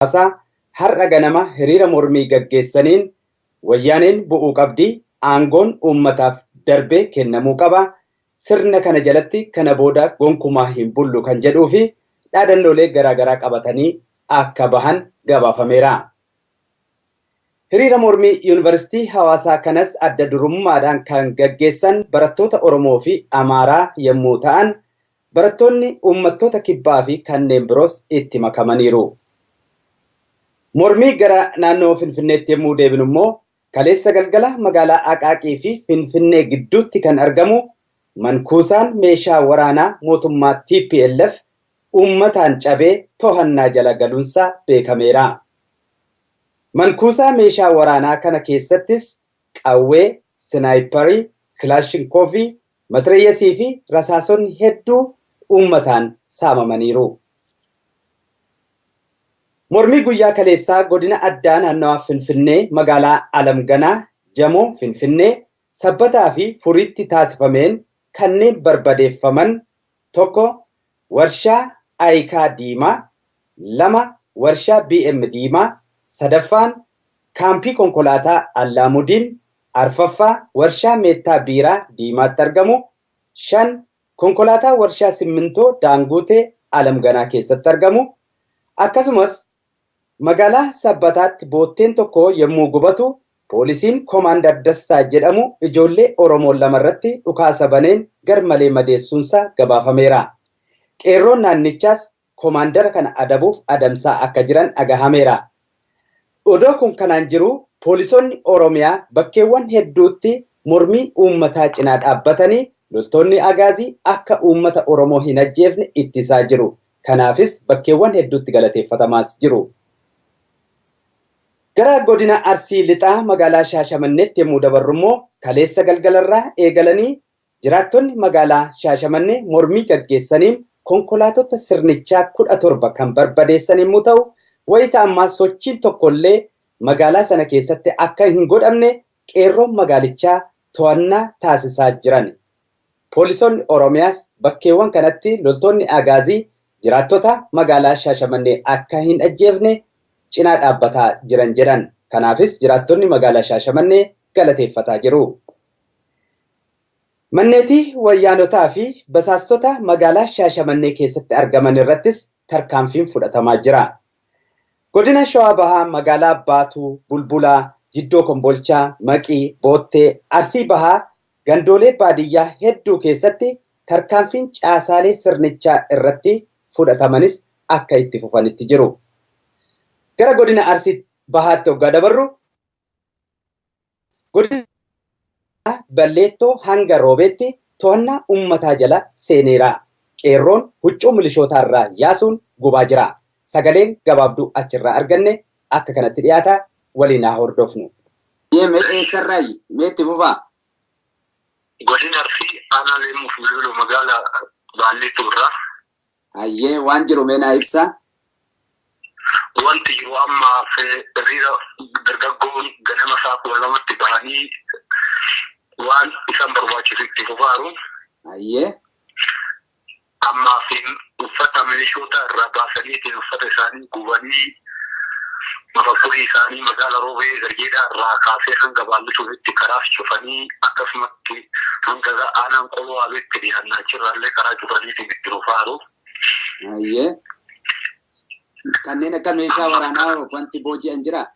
Hawaasaa har'a ganama hiriira mormii gaggeessaniin wayyaaneen bu'uu qabdi, aangoon uummataaf darbee kennamuu qaba, sirna kana jalatti kana booda gonkumaa hin bullu kan jedhuu fi dhaadannoolee garaagaraa qabatanii akka bahan gabaafameera. Hiriira mormii Yuunivarsiitii Hawaasaa kanas adda durummaadhaan kan gaggeessan barattoota Oromoo fi Amaaraa yommuu ta'an, barattoonni uummattoota kibbaa fi kanneen biroos itti makamaniiru. Mormii gara naannoo Finfinneetti yommuu deebinu immoo kaleessa galgala magaalaa Aqaaqii fi Finfinnee gidduutti kan argamu mankuusaan meeshaa waraanaa mootummaa TPLF uummataan cabee to'annaa jala galuunsaa beekameera. Mankuusaa meeshaa waraanaa kana keessattis qawwee, sinaayiparii, kilaashinkoofii, matireeyyasii fi rasaasonni hedduu uummataan saamamaniiru. Mormii guyyaa kaleessaa godina addaa naannawaa Finfinnee magaalaa Alamganaa, Jamoo Finfinnee, Sabbataa fi Furiitti taasifameen kanneen barbadeeffaman 1 warshaa Ayikaa Diimaa, 2 warshaa BM Diimaa, 3ffaan kaampii konkolaataa Allaamudiin, 4ffaa warshaa Meettaa Biiraa Diimaatti argamu, 5 konkolaataa warshaa Simmintoo Daanguutee Alamganaa keessatti argamu, akkasumas magaalaa Sabbataatti bootteen tokko yommuu gubatu poolisiin Koomaandar Dastaa jedhamu ijoollee Oromoo lamarratti dhukaasa baneen garmalee madeessuunsaa gabaafameera. Qeerroon naannichaas koomaandara kana adabuuf adamsaa akka jiran dhagahameera. Odoo kun kanaan jiru poolisoonni Oromiyaa bakkeewwan hedduutti mormii uummataa cinaa dhaabbatanii loltoonni Agaazii akka uummata Oromoo hin ajjeefne ittisaa jiru. Kanaafis bakkeewwan hedduutti galateeffatamaas jiru. Gara godina Arsii Lixaa magaalaa Shaashamanneetti yommuu dabarru immoo kaleessa galgalarraa eegalanii jiraattonni magaalaa Shaashamannee mormii gaggeessaniin konkolaatota sirnichaa 17 kan barbadeessan yommuu ta'u, wayita ammaa sochiin tokkollee magaalaa sana keessatti akka hin godhamne qeerroon magaalichaa to'annaa taasisaa jiran. Poolisoonni Oromiyaas bakkeewwan kanatti loltoonni Agaazii jiraattota magaalaa Shaashamannee akka hin ajjeefne cinaa dhaabbataa jiran jedhan. Kanaafis jiraattonni magaalaa Shaashamannee galateeffataa jiru. Manneetii wayyaanotaa fi basaastota magaalaa Shaashamannee keessatti argaman irrattis tarkaanfiin fudhatamaa jira. Godina Shawaa Bahaa magaalaa Baatuu, Bulbulaa, Jiddoo Kombolchaa, Maqii, Boottee, Arsii Bahaa gandoolee baadiyyaa hedduu keessatti tarkaanfiin caasaalee sirnichaa irratti fudhatamanis akka itti fufanitti jiru. Gara godina Arsii Bahaatti hoggaa dabarru godina Balleettoo hanga Roobeetti to'annaa uummataa jala seeneera. Qeerroon huccuu milishootaarraa yaasuun gubaa jira. Sagaleen gabaabduu achirraa arganne akka kanatti dhiyaata, waliin haa hordofnu. Mee eessarraayi? Mee itti fufaa? Godina Arsii aanaa Leemmuu fi Bilbiloo magaalaa Baalleettuu irraa. Hayyee, waan jiru mee naa ibsaa? Wanti jiru ammaaf hiriira dargaggoon ganama isaa 12tti bahanii waan isaan barbaachisu itti fufaaru. Hayyee. Ammaaf uffata milishoota irraa baasaniitiin uffata isaanii gubanii mafakkurii isaanii magaala Roobee Garjeedhaa irraa kaasee hanga Baallisuufitti karaa cufanii akkasumatti hanga aanaan qoloo haabeetti dhiyaannaa achirraallee karaa cufaniitiin itti fufaaru. Hayyee. Kanneen akka meeshaa waraanaa wanti booji'an jiraa?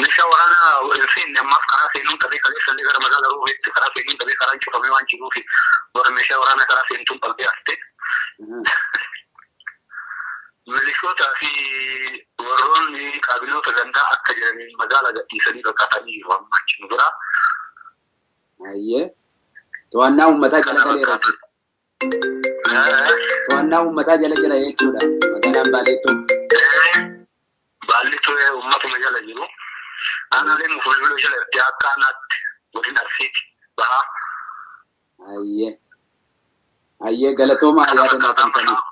Meeshaa waraanaa hin seenne ammaaf karaa seenuun dhabee kaleessallee gara magaalaa Roobeetti karaa seenuun dhabee karaan cufamee waan jiruuf warra meeshaa waraanaa karaa seentuun dhabdee hafte. Milishootaa fi warroonni kaabinoota gandaa akka jiraniin magaalaa gadhiisanii baqatanii jiru amma achi nu biraa. Hayyee. To'annaa uummataa jala galeera jechuudha. To'annaa uummataa jala jira jechuudha magaalaan Baaleettoo. Baalleettoo uummatuma jala jiru. Aanaaleen Fulbiloo jala jirti akka aanaatti godina Arsiiti bahaa. Hayyee. Hayyee, galatoomaa yaada naa kennitaniif.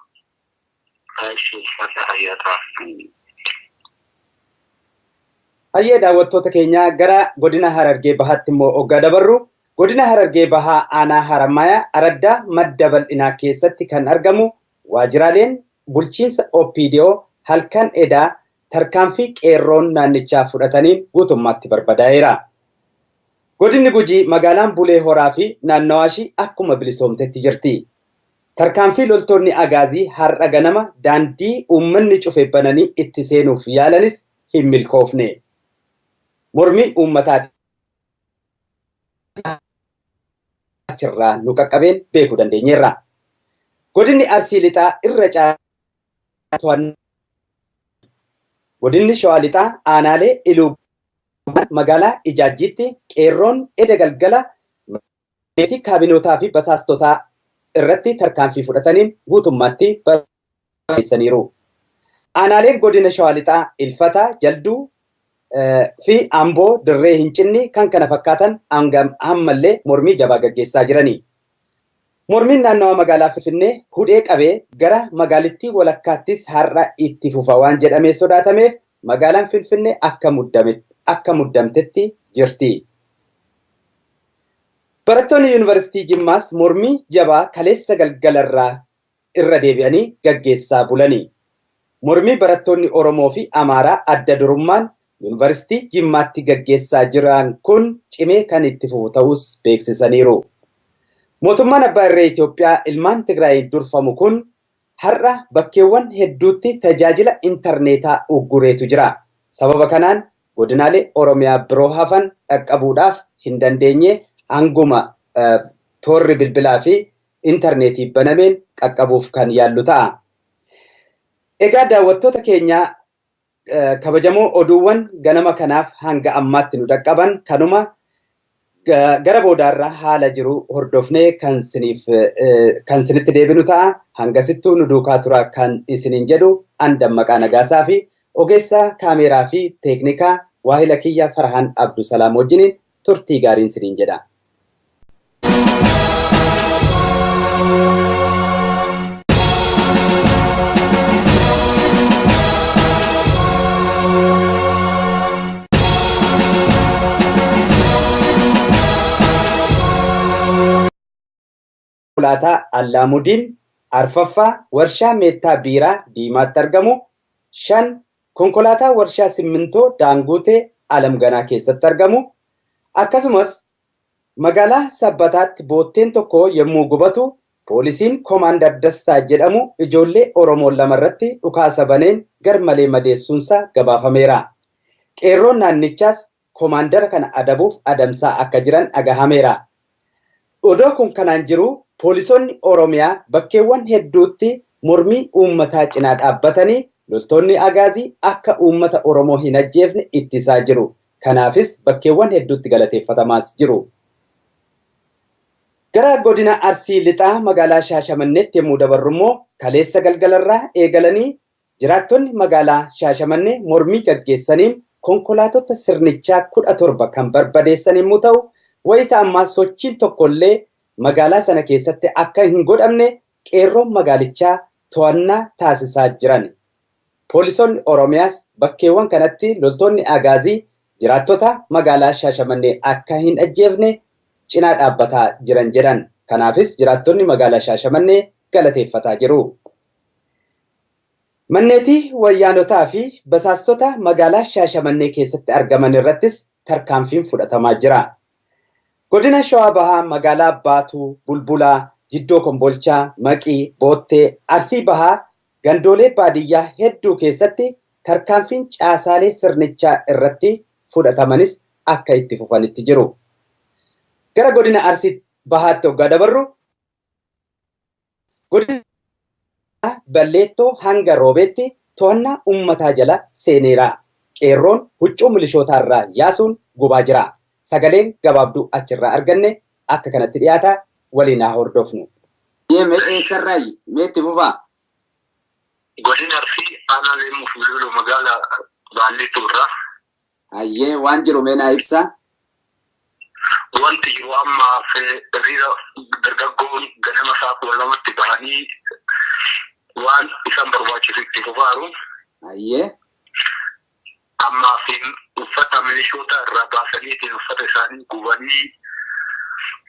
Hayyee, daawwattoota keenyaa gara godina Harargee Bahaatti immoo hoggaa dabarru Godina Harargee Bahaa Aanaa Haramaayaa Araddaa madda bal'inaa keessatti kan argamu waajjiraaleen bulchiinsa OPDO halkan edaa tarkaanfii qeerroon naannichaa fudhataniin guutummaatti barbadaa'eera. Godinni Gujii magaalaan Bulee Horaa fi naannawaa ishii akkuma bilisoomtetti jirti. Tarkaanfii loltoonni Agaazii har'a ganama daandii uummanni cufe bananii itti seenuuf yaalanis hin milkoofne. Mormii uummataati achirraa nu qaqqabeen beekuu dandeenyeerra. Godinni Arsii Lixaa irra caalaa Godinni Shawaa Lixaa aanaalee Iluu magaalaa Ijaajjiitti qeerroon eda galgala meetii kaabinootaa fi basaastotaa irratti tarkaanfii fudhataniin guutummaatti barreessaniiru. Aanaaleen godina Shawaa Lixaa Ilfataa, Jalduu fi Amboo dirree hin cinni kan kana fakkaatan ammallee mormii jabaa gaggeessaa jirani. Mormiin naannawa magaalaa Finfinnee hudhee qabee gara magaalittii walakkaattis har'a itti fufa waan jedhamee sodaatameef magaalaan Finfinnee akka muddamtetti jirti. Barattoonni Yuunivarsiitii Jimmaas mormii jabaa kaleessa galgalarraa irra deebi'anii gaggeessaa bulani. Mormii barattoonni Oromoo fi Amaaraa adda durummaan Yuunivarsiitii Jimmaatti gaggeessaa jiran kun cimee kan itti fufu ta'us beeksisaniiru. Mootummaan Abbaa Irree Itoophiyaa ilmaan Tigraayiin durfamu kun har'a bakkeewwan hedduutti tajaajila intarneetaa uggureetu jira. Sababa kanaan godinaalee Oromiyaa biroo hafan dhaqqabuudhaaf hin dandeenye hanguma toorri bilbilaa fi intarneetii banameen qaqqabuuf kan yaallu ta'a. Egaa daawwattoota keenyaa kabajamoo oduuwwan ganama kanaaf hanga ammaatti nu dhaqqaban kanuma gara boodaarra haala jiru hordofnee kan isinitti deebinu ta'a. Hangasittuu nu duukaa tura kan isiniin jedhu an Dammaqaa Nagaasaa fi ogeessa kaameeraa fi teeknikaa waahila kiyya Farhaan Abdusalaam wajjiniin turtii gaariin isiniin jedha. Konkolaataa Allaamudiin Arfaffaa warshaa Meettaa Biiraa Diimaatti argamu. 5 konkolaataa warshaa Simmintoo Daanguutee Alamganaa keessatti argamu. Akkasumas magaalaa Sabbataatti bootteen tokko yommuu gubatu poolisiin Koomaandar Dastaa jedhamu ijoollee Oromoo lamarratti dhukaasa baneen garmalee madeessuunsaa gabaafameera. Qeerroon naannichaas koomaandara kana adabuuf adamsaa akka jiran dhagahameera. Odoo kun kanaan jiru poolisoonni Oromiyaa bakkeewwan hedduutti mormii uummataa cinaa dhaabbatanii loltoonni Agaazii akka uummata Oromoo hin ajjeefne ittisaa jiru. Kanaafis bakkeewwan hedduutti galateeffatamaas jiru. Gara godina Arsii Lixaa magaalaa Shaashamanneetti yommuu dabarru immoo kaleessa galgalarraa eegalanii jiraattonni magaalaa Shaashamannee mormii gaggeessaniin konkolaatota sirnichaa 17 kan barbadeessan yommuu ta'u, wayita ammaa sochiin tokkollee magaalaa sana keessatti akka hin godhamne qeerroon magaalichaa to'annaa taasisaa jiran. Poolisoonni Oromiyaas bakkeewwan kanatti loltoonni Agaazii jiraattota magaalaa Shaashamannee akka hin ajjeefne cinaa dhaabbataa jiran jedhan. Kanaafis jiraattonni magaalaa Shaashamannee galateeffataa jiru. Manneetii wayyaanotaa fi basaastota magaalaa Shaashamannee keessatti argaman irrattis tarkaanfiin fudhatamaa jira. Godina Shawaa Bahaa magaalaa Baatuu, Bulbulaa, Jiddoo Kombolchaa, Maqii, Boottee, Arsii Bahaa gandoolee baadiyyaa hedduu keessatti tarkaanfiin caasaalee sirnichaa irratti fudhatamanis akka itti fufanitti jiru. Gara godina Arsii Bahaatti hoggaa dabarru godina Balleettoo hanga Roobeetti to'annaa uummataa jala seeneera. Qeerroon huccuu milishootaarraa yaasuun gubaa jira. Sagaleen gabaabduu achirraa arganne akka kanatti dhiyaata waliin haa hordofnu. Mee eessarraayi? Mee itti fufaa? Godina Arsii aanaa Leemmuu fi Bilbiluu magaalaa Baalleettuu irraa. Hayyee waan jiru mee naa ibsaa? Wanti jiru amma hiriira dargaggoon ganama isaa 12tti bahanii waan isaan barbaachisu itti fufaaru. Hayyee. Ammaa fi uffata milishoota irraa baasaniitiin uffata isaanii gubanii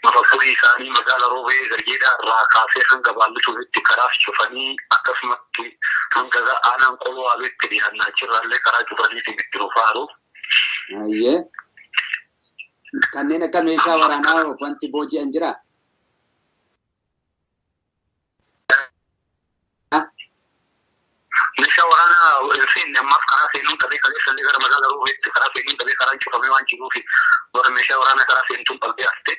Mafakkurii isaanii magaala Roobee Garjeedhaa irraa kaasee hanga Baallisuufitti karaa cufanii akkasumatti hanga aanaan qoloo Abeetti dhiyaannaa achirraallee karaa cufaniitiin itti dhufaaru. Ayyee. Kanneen akka meeshaa waraanaa wanti booji'an jiraa? Meeshaa waraanaa hin seenne ammaaf karaa seenuun dhabee kaleessallee gara magaala Roobeetti karaa seenuun dhabee karaan cufamee waan jiruuf warra meeshaa waraanaa karaa seentuun qalbii haftee.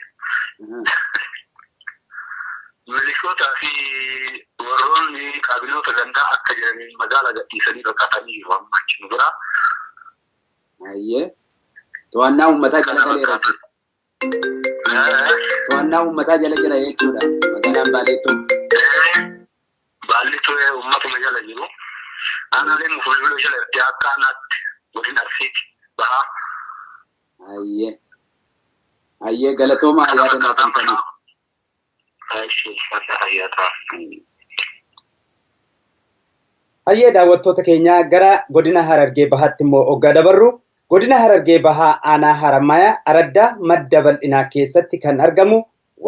Milishootaa fi warroonni kaabinoota gandaa akka jiraniin magaala gadhiisanii baqatanii jiru amma achi nu biraa. Ayyee. To'annaa uummataa jala galeera jechuudha. To'annaa uummataa jala jira jechuudha magaalaan Baaleettoo. Baalleettoo uummatuma jala jiru. Aanaaleen Mufulbiloo jala jirti akka aanaatti godina Arsiitti bahaa. Ayyee. Ayyee galatoomaa yaada naa kennitaniif. Hayyee daawwattoota keenyaa gara godina Harargee Bahaatti immoo hoggaa dabarru godina Harargee Bahaa aanaa Haramaayaa araddaa madda bal'inaa keessatti kan argamu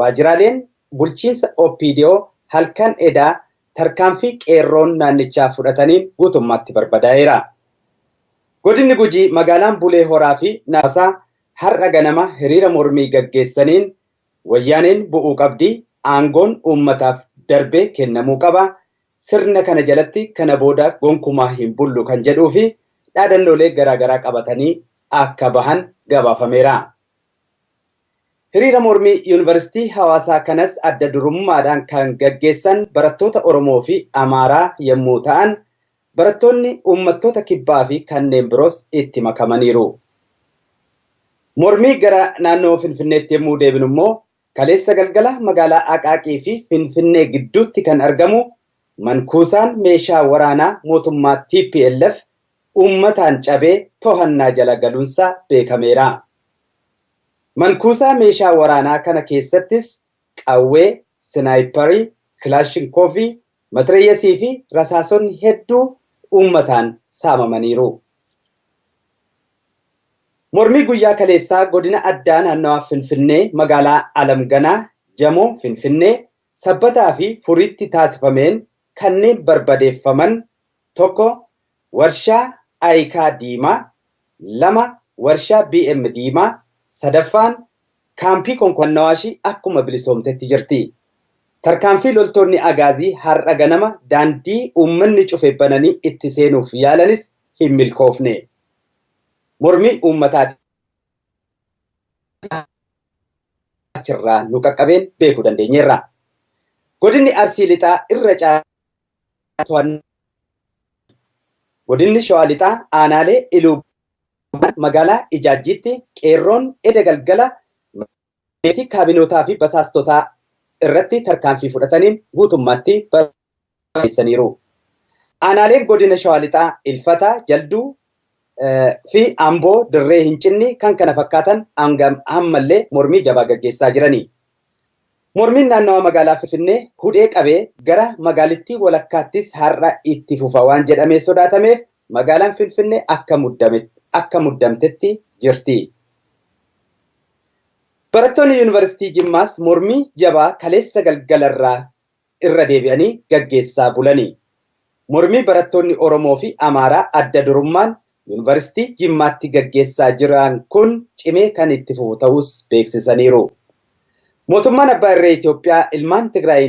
waajjiraaleen bulchiinsa OPDO halkan edaa tarkaanfii qeerroon naannichaa fudhataniin guutummaatti barbadaa'eera. Godinni Gujii magaalaan Bulee Horaa fi Naasaa har'a ganama hiriira mormii gaggeessaniin wayyaaneen bu'uu qabdi aangoon uummataaf darbee kennamuu qaba sirna kana jalatti kana booda gonkumaa hin bullu kan jedhuu fi dhaadannoolee garaagaraa qabatanii akka bahan gabaafameera. Hiriira mormii yuunivarsiitii hawaasaa kanas adda durummaadhaan kan gaggeessan barattoota Oromoo fi Amaaraa yommuu ta'an barattoonni uummattoota kibbaa fi kanneen biroos itti makamaniiru. Mormii gara naannoo Finfinneetti yommuu deebinu immoo kaleessa galgala magaalaa Aqaaqii fi Finfinnee gidduutti kan argamu mankuusaan meeshaa waraanaa mootummaa TPLF uummataan cabee to'annaa jala galuunsaa beekameera. Mankuusaa meeshaa waraanaa kana keessattis qawwee, sinaayiparii, kilaashinkoofii, matireeyyasii fi rasaasonni hedduu uummataan saamamaniiru. Mormii guyyaa kaleessaa godina addaa naannawaa Finfinnee magaalaa Alamganaa, Jamoo Finfinnee, Sabbataa fi Furiitti taasifameen kanneen barbadeeffaman tokko warshaa Ayikaa Diimaa, lama warshaa BM Diimaa, sadaffaan kaampii konkolaataa akkuma bilisoomtetti jirti. Tarkaanfii loltoonni Agaazii har'a ganama daandii uummanni cufe bananii itti seenuuf yaalanis hin milkoofne. Mormii uummataati achirraa nu qaqqabeen beekuu dandeenyeerra. Godinni Arsii Lixaa irra caalaa Godinni Shawaa Lixaa aanaalee Iluu magaalaa Ijaajjiitti qeerroon eda galgala meetii kaabinootaa fi basaastotaa irratti tarkaanfii fudhataniin guutummaatti barreessaniiru. Aanaaleen godina Shawaa Lixaa Ilfataa, Jalduu fi Amboo dirree hin cinni kan kana fakkaatan ammallee mormii jabaa gaggeessaa jirani. Mormiin naannawa magaalaa Finfinnee hudhee qabee gara magaalittii walakkaattis har'a itti fufa waan jedhamee sodaatameef magaalaan Finfinnee akka muddamtetti jirti. Barattoonni Yuunivarsiitii Jimmaas mormii jabaa kaleessa galgalarraa irra deebi'anii gaggeessaa bulani. Mormii barattoonni Oromoo fi Amaaraa adda durummaan Yuunivarsiitii Jimmaatti gaggeessaa jiran kun cimee kan itti fufu ta'us beeksisaniiru. Mootummaan Abbaa Irree Itoophiyaa ilmaan Tigraay